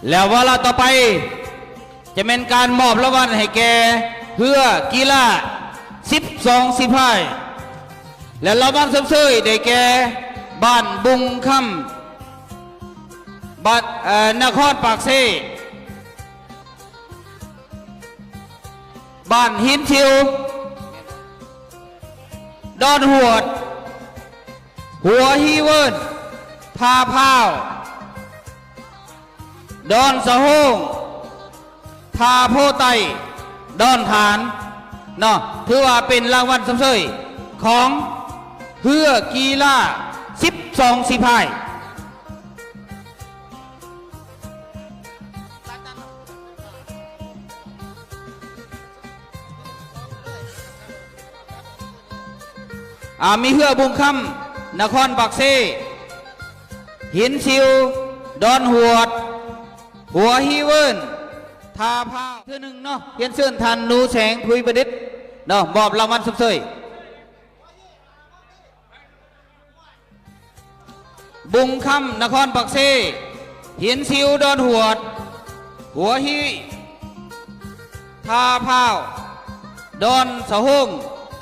ແລ້ວວາລະຕໍ່ໄປ ຈະແມ່ນການມອບລາງວັນໃຫ້ແກ່ເຮືອກິລາສິບສອງສີພາຍ ແລະ ລາງວັນຊົມເຊີຍໄດ້ແກ່ ບ້ານບຸງຄຳ ບ້ານ ເອີ ນະຄອນປາກເຊ, ບ້ານຫີນຊິວ, ດອນຫວດ, ຫົວຮີເວີນ, ທ່າພ້າວ, ດອນສະໂຮງ, ທ່າໂພໃຕ້, ດອນທານເນາະ, ຖືວ່າເປັນລາງວັນຊົມເຊີຍຂອງເຮືອກິລາສິບສອງສີພາຍ. ອາ ມີເຮືອບຸງຄຳ ນະຄອນປາກເຊ, ຫີນຊິວ, ດອນຫວດ, ຫົວຮີເວີນ, ທ່າພ້າວ ເທື່ອໜຶ່ງເນາະ. ຮຽນເຊີນທ່ານ ໜູແສງ ທຸຍປະດິດ ເນາະ ມອບລາງວັນຊົມເຊີຍ. ບຸງຄຳ ນະຄອນປາກເຊ, ຫີນຊິວ ດອນຫວດ, ຫົວຮີ ທ່າພ້າວ, ດອນສະໂຮງ,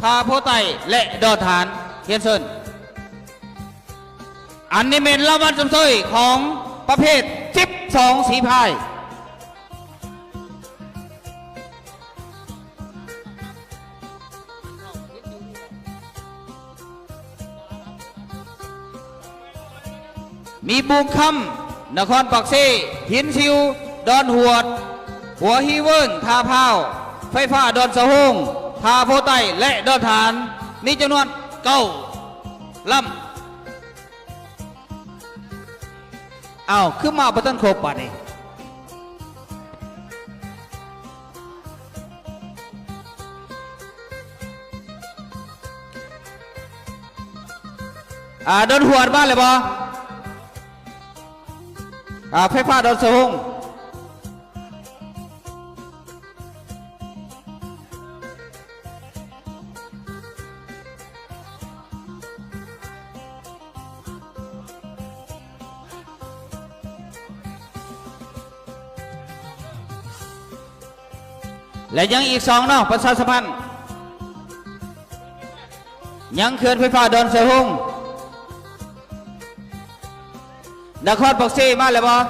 ທ່າໂພໃຕ້ ແລະ ດອນທານ. ຮຽນເຊີນ. ອັນນີ້ແມ່ນລາງວັນຊົມເຊີຍຂອງປະເພດສິບສອງສີພາຍ. ມີບຸງຄຳ ນະຄອນປາກເຊ, ຫີນຊິວ ດອນຫວດ, ຫົວຮີເວີນ ທ່າພ້າວ, ໄຟຟ້າ ດອນສະໂຮງ, ທ່າໂພໃຕ້ ແລະ ດອນທານ ມີຈຳນວນເກົ້າລຳ. ອ້າວ ຄືມາບໍ່ທັນຄົບບາດນີ້. ອ່າ ດອນຫວດມາແລ້ວບໍ່? ອ່າ ໄຟຟ້າດອນສະໂຮງ. ແລະ ຍັງອີກສອງເນາະ ປະຊາສຳພັນ ຍັງເຂື່ອນໄຟຟ້າດອນສະໂຮງ ນະຄອນປາກເຊ ມາແລ້ວບໍ່?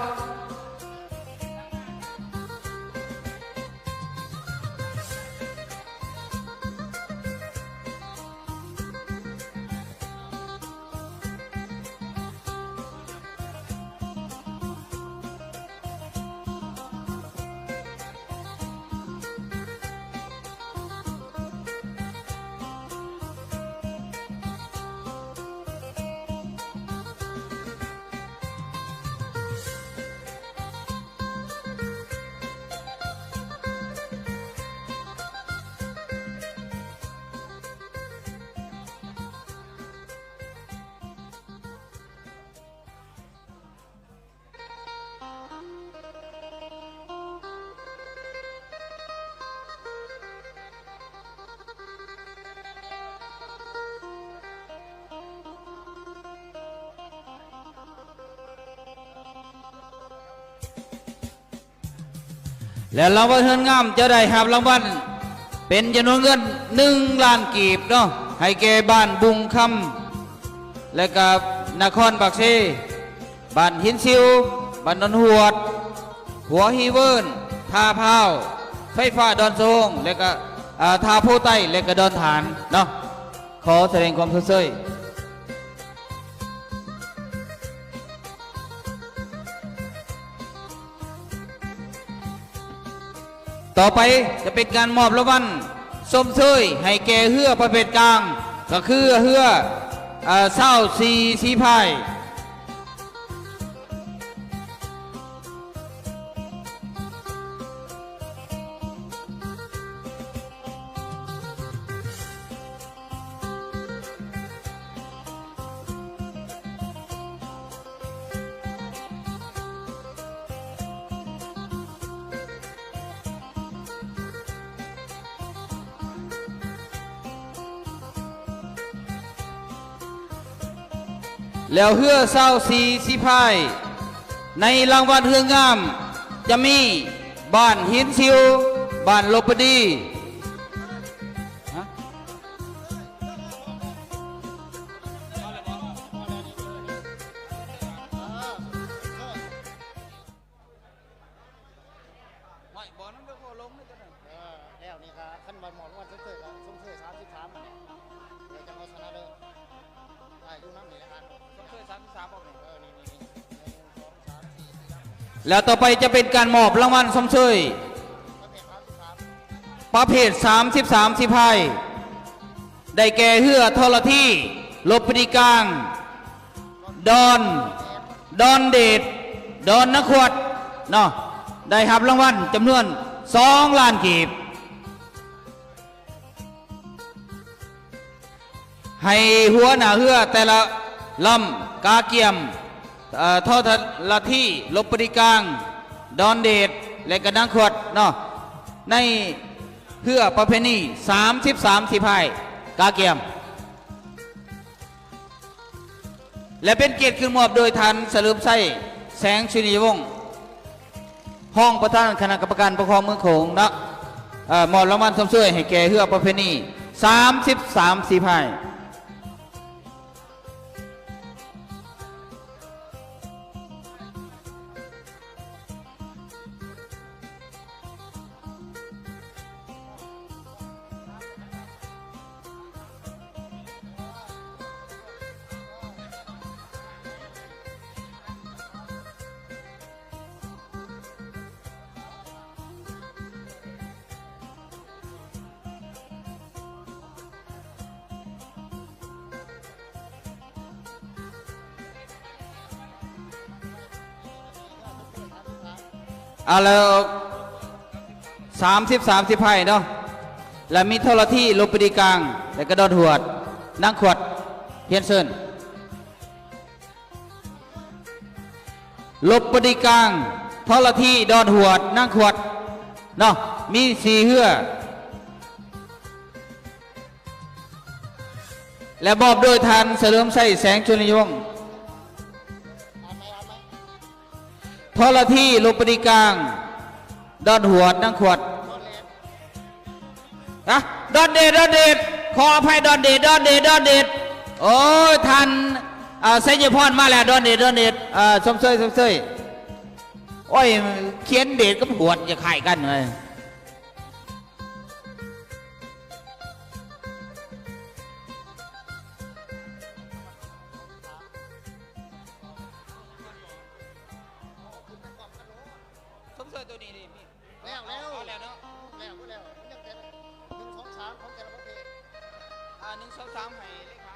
ແລະ ລາງວັນເຮືອນງາມຈະໄດ້ຮັບລາງວັນເປັນຈຳນວນເງິນໜຶ່ງລ້ານກີບເນາະ ໃຫ້ແກ່ບ້ານບຸງຄຳ ແລະກະນະຄອນປາກເຊ, ບ້ານຫີນຊິວ, ບ້ານດອນຫວດ, ຫົວຮີເວີນ, ທ່າພ້າວ, ໄຟຟ້າດອນສະໂຮງ ແລະກະ ອາ ທ່າໂພໃຕ້ ແລະກະດອນທານເນາະ. ຂໍສະແດງຄວາມຊົມເຊີຍ. ຕໍ່ໄປຈະເປັນການມອບລາງວັນຊົມເຊີຍໃຫ້ແກ່ເຮືອປະເພດກາງ ກໍຄືເຮືອ ເອີ ຊາວສີ່ສີພາຍ. ແລ້ວເຮືອຊາວສີ່ສີພາຍ ໃນລາງວັນເຮືອງາມ ຈະມີບ້ານຫີນຊິວ, ບ້ານລົບບະດີ. ຮະ? ເອີ ແລ້ວນີ້ກໍຄັນວ່າໝໍລວມຊົມເຊີຍກໍຊົມເຊີຍສາມສິບສາມ ແລ້ວຈັ່ງເອົາຊະນະເລີດ. ອ່າ ຢູ່ນຳນີ້ແຫຼະ ອ່ານ ຊົມເຊີຍສາມສິບສາມບໍ່ນີ້? ເອີ ນີ້ໆ ໜຶ່ງ ສອງ ສາມ ສີ່ ສີ່ ແລ້ວຕໍ່ໄປຈະເປັນການມອບລາງວັນຊົມເຊີຍປະເພດສາມສິບສາມສີພາຍ ໄດ້ແກ່ເຮືອທໍລະທີ ລົບບະດີກາງ ດອນ ດອນເດດ ດອນນາຂວດເນາະ ໄດ້ຮັບລາງວັນຈຳນວນສອງລ້ານກີບ. ໃຫ້ຫົວໜ້າເຮືອແຕ່ລະລຳກະກຽມ ເອີ ທໍລະທີ ລົບບະດີກາງ ດອນເດດ ແລະກະນາຂວດເນາະ ໃນເຮືອປະເພນີສາມສິບສາມສີພາຍ ກະກຽມ. ແລະເປັນກຽດຂຶ້ນມອບໂດຍທ່ານ ສະເຫຼີມໄຊ ແສງສຸລິຍະວົງ ຮອງປະທານຄະນະກຳມະການປົກຄອງເມືອງໂຂງເນາະ ເອີ ມອບລາງວັນຊົມເຊີຍໃຫ້ແກ່ເຮືອປະເພນີສາມສິບສາມສີພາຍ. ເອົາແລ້ວ ສາມສິບສາມສີພາຍເນາະ ແລະມີທໍລະທີ ລົບບະດີກາງ ແລະກະດອນຫວດ ນາງຂວັດ ຮຽນເຊີນ. ລົບບະດີກາງ ທໍລະທີ ດອນຫວດ ນາງຂວັດເນາະ ມີສີ່ເຮືອ ແລະມອບໂດຍທ່ານ ສະເຫຼີມໄຊ ແສງຈຸລິວົງ. ທໍລະທີ ລົບບະດີກາງ ດອນຫວດ ນາງຂວັດ. ຮະ? ດອນເດດ ດອນເດດ ຂໍອະໄພ ດອນເດດ ດອນເດດ ດອນເດດ. ໂອ້ຍ ທ່ານ ເອີ ໄຊຍະພອນມາແລ້ວ ດອນເດດ ດອນເດດ. ເອີ ຊົມເຊີຍ ຊົມເຊີຍ. ໂອ້ຍ ຂຽນເດດກັບຫວດຢ່າຄ້າຍກັນເວີຍ. ຊົມເຊີຍໂຕນີ້ເດ ມີ ແລ້ວ ແລ້ວ ເອົາແລ້ວເນາະ ແລ້ວ ແລ້ວ ມັນຍັງແຕ່ ໜຶ່ງ ສອງ ສາມ ຂອງແຕ່ລະປະເພດ. ອ່າ ໜຶ່ງ ສອງ ສາມ ໃຫ້ເລຂາ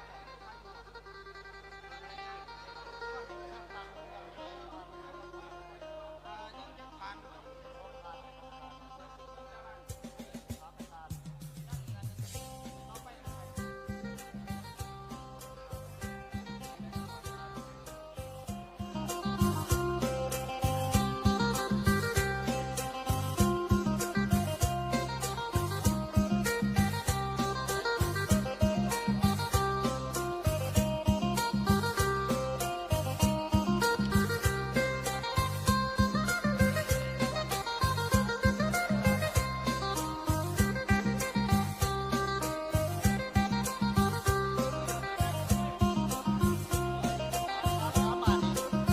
ອ່າ ຍັງ ຍັງຜ່ານ.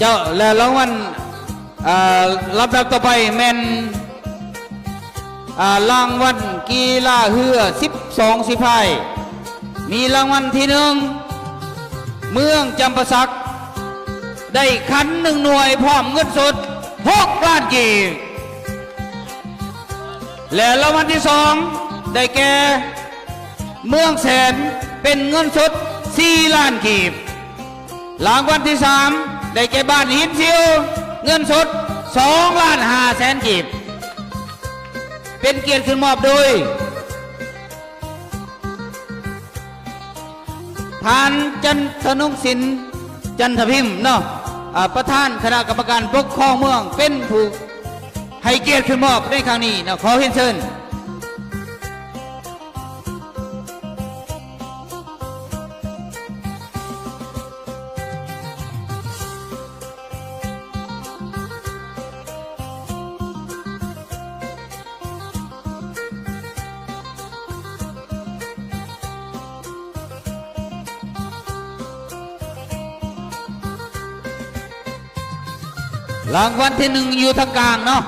ເຈົ້າ ແລະ ລາງວັນ ເອີ ລຳດັບຕໍ່ໄປແມ່ນ ເອີ ລາງວັນກິລາເຮືອສິບສອງສີພາຍ ມີລາງວັນທີໜຶ່ງ ເມືອງຈຳປາສັກ ໄດ້ຂັນໜຶ່ງໜ່ວຍ ພ້ອມເງິນສົດຫົກລ້ານກີບ ແລະ ລາງວັນທີສອງ ໄດ້ແກ່ ເມືອງແສນ ເປັນເງິນສົດສີ່ລ້ານກີບ. ລາງວັນທີສາມ ໄດ້ແກ່ບ້ານຫີນຊິວ ເງິນສົດສອງລ້ານຫ້າແສນກີບ. ເປັນກຽດຂຶ້ນມອບໂດຍ ທ່ານ ຈັນທະນົງສິນ ຈັນທະພິມເນາະ ອາ ປະທານຄະນະກຳມະການປົກຄອງເມືອງ ເປັນຜູ້ໃຫ້ກຽດຂຶ້ນມອບໃນຄັ້ງນີ້ເນາະ ຂໍຮຽນເຊີນ. ລາງວັນທີໜຶ່ງຢູ່ທາງກາງເນາະ.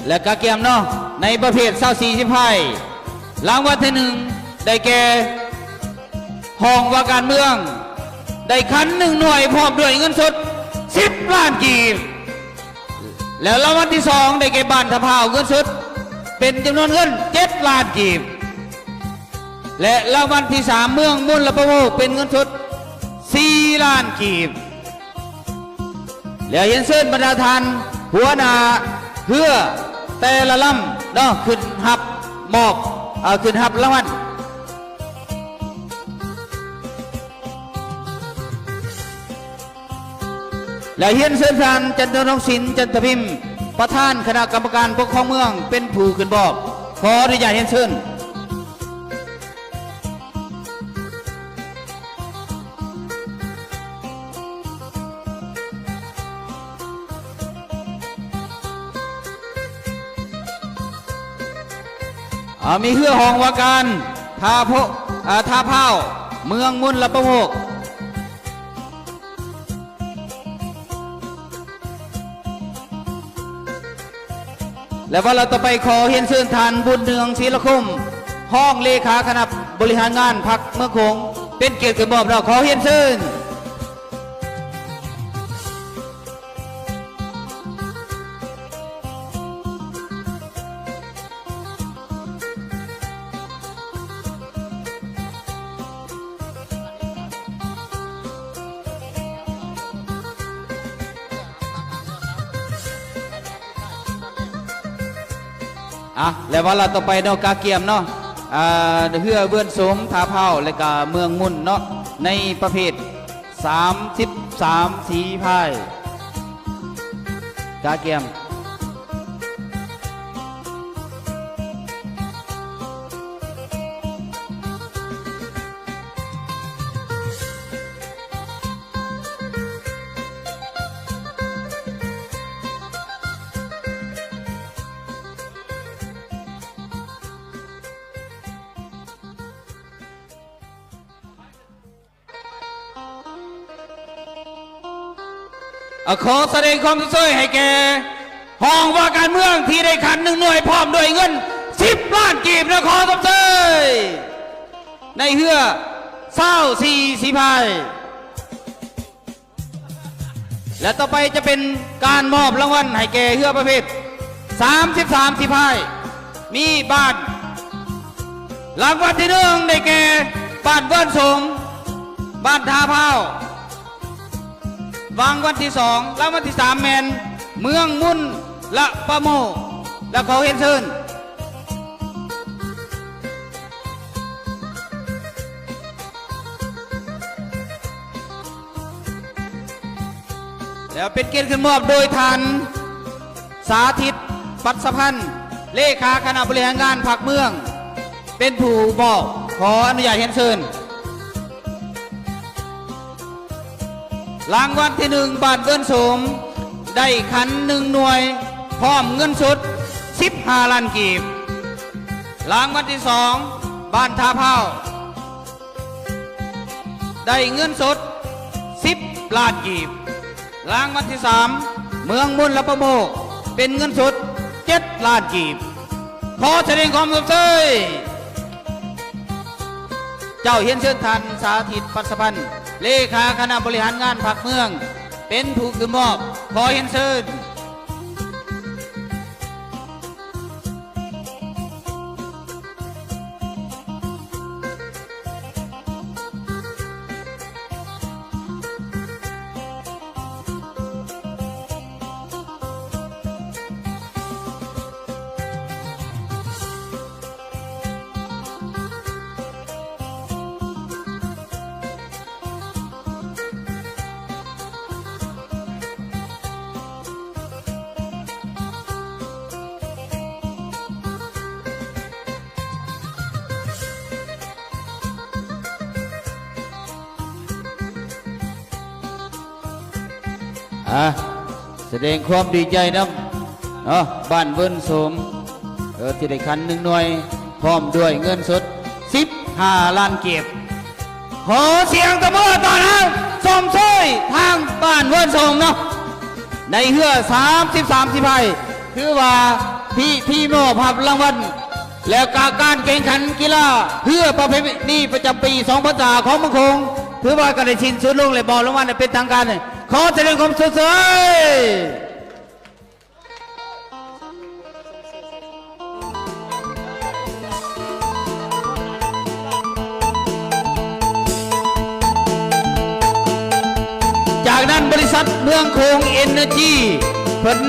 ແລະກະກຽມເນາະ ໃນປະເພດຊາວສີ່ສີພາຍ ລາງວັນທີໜຶ່ງ ໄດ້ແກ່ ຫ້ອງວ່າການເມືອງ ໄດ້ຂັນໜຶ່ງໜ່ວຍ ພ້ອມດ້ວຍເງິນສົດສິບລ້ານກີບ ແລະລາງວັນທີສອງ ໄດ້ແກ່ບ້ານທ່າພ້າວ ເງິນສົດເປັນຈຳນວນເງິນເຈັດລ້ານກີບ ແລະລາງວັນທີສາມ ເມືອງມົນລະປະໂມກ ເປັນເງິນສົດສີ່ລ້ານກີບ. ແລ້ວຮຽນເຊີນບັນດາທ່ານຫົວໜ້າເຮືອແຕ່ລະລຳເນາະ ຂຶ້ນຮັບມອບ ເອີ ຂຶ້ນຮັບລາງວັນ. ແລະຮຽນເຊີນທ່ານ ຈັນທະນອງສິນ ຈັນທະພິມ ປະທານຄະນະກຳມະການປົກຄອງເມືອງ ເປັນຜູ້ຂຶ້ນມອບ. ຂໍອະນຸຍາດຮຽນເຊີນ. ເອົາ ມີເຮືອຫ້ອງວ່າການທ່າໂພ ເອີ ທ່າພ້າວ ເມືອງມົນລະປະໂມກ. ແລະ ວາລະຕໍ່ໄປ ຂໍຮຽນເຊີນທ່ານ ບຸນເຮືອງ ສີລະຄົມ ຮອງເລຂາຄະນະບໍລິຫານງານພັກເມືອງໂຂງ ເປັນກຽດຂຶ້ນມອບເນາະ ຂໍຮຽນເຊີນ. ອ່ະ ແລະ ວາລະຕໍ່ໄປເນາະ ກະກຽມເນາະ ອ່າ ເຮືອເວືອນສົມ ທ່າພ້າວ ແລະກະເມືອງມຸນເນາະ ໃນປະເພດ ສາມສິບສາມສີພາຍ ກະກຽມ. ຂໍສະແດງຄວາມຊົມເຊີຍໃຫ້ແກ່ຫ້ອງວ່າການເມືອງ ທີ່ໄດ້ຂັນໜຶ່ງໜ່ວຍ ພ້ອມດ້ວຍເງິນສິບລ້ານກີບ ນະ ຂໍຊົມເຊີຍ ໃນເຮືອຊາວສີ່ສີພາຍ. ແລະ ຕໍ່ໄປຈະເປັນການມອບລາງວັນໃຫ້ແກ່ເຮືອປະເພດສາມສິບສາມສີພາຍ ມີບ້ານ ລາງວັນທີໜຶ່ງ ໄດ້ແກ່ ບ້ານເວີນສົມ ບ້ານທ່າພ້າວ, ລາງວັນທີສອງ ລາງວັນທີສາມ ແມ່ນເມືອງມຸນລະປະໂມກ ແລະ ຂໍຮຽນເຊີນ. ແລ້ວເປັນກຽດຂຶ້ນມອບໂດຍທ່ານ ສາທິດ ປັດສະພັນ ເລຂາຄະນະບໍລິຫານງານພັກເມືອງ ເປັນຜູ້ມອບ. ຂໍອະນຸຍາດຮຽນເຊີນ. ລາງວັນທີໜຶ່ງ ບ້ານເວີນສົມ ໄດ້ຂັນໜຶ່ງໜ່ວຍ ພ້ອມເງິນສົດສິບຫ້າລ້ານກີບ. ລາງວັນທີສອງ ບ້ານທ່າພ້າວ ໄດ້ເງິນສົດສິບລ້ານກີບ. ລາງວັນທີສາມ ເມືອງມົນລະປະໂມກ ເປັນເງິນສົດເຈັດລ້ານກີບ. ຂໍສະແດງຄວາມຊົມເຊີຍ. ເຈົ້າ ຮຽນເຊີນທ່ານ ສາທິດ ປັດສະພັນ ເລຂາຄະນະບໍລິຫານງານພັກເມືອງ ເປັນຜູ້ຂຶ້ນມອບ. ຂໍຮຽນເຊີນ. ອ່າ ສະແດງຄວາມດີໃຈນຳເນາະ ບ້ານເວີນໂສມ ເອີ ທີ່ໄດ້ຂັນໜຶ່ງໜ່ວຍ ພ້ອມດ້ວຍເງິນສົດສິບຫ້າລ້ານກີບ. ຂໍສຽງຕົບມືຕ້ອນຮັບຊົມເຊີຍທາງບ້ານເວີນໂສມເນາະ ໃນເຮືອສາມສິບສາມສີພາຍ ຖືວ່າພິທີມອບຮັບລາງວັນ ແລະກະການແຂ່ງຂັນກິລາເຮືອປະເພນີປະຈຳປີສອງພັນຊາວຫ້າ ຂອງເມືອງໂຂງ ຖືວ່າກະໄດ້ສິ້ນສຸດລົງ ແລະມອບລາງວັນຢ່າງເປັນທາງການ. ຂໍສະແດງຄວາມຊົມເຊີຍ. ຈາກນັ້ນ ບໍລິສັດເມືອງໂຂງເອເນີຈີ ເພິ່ນ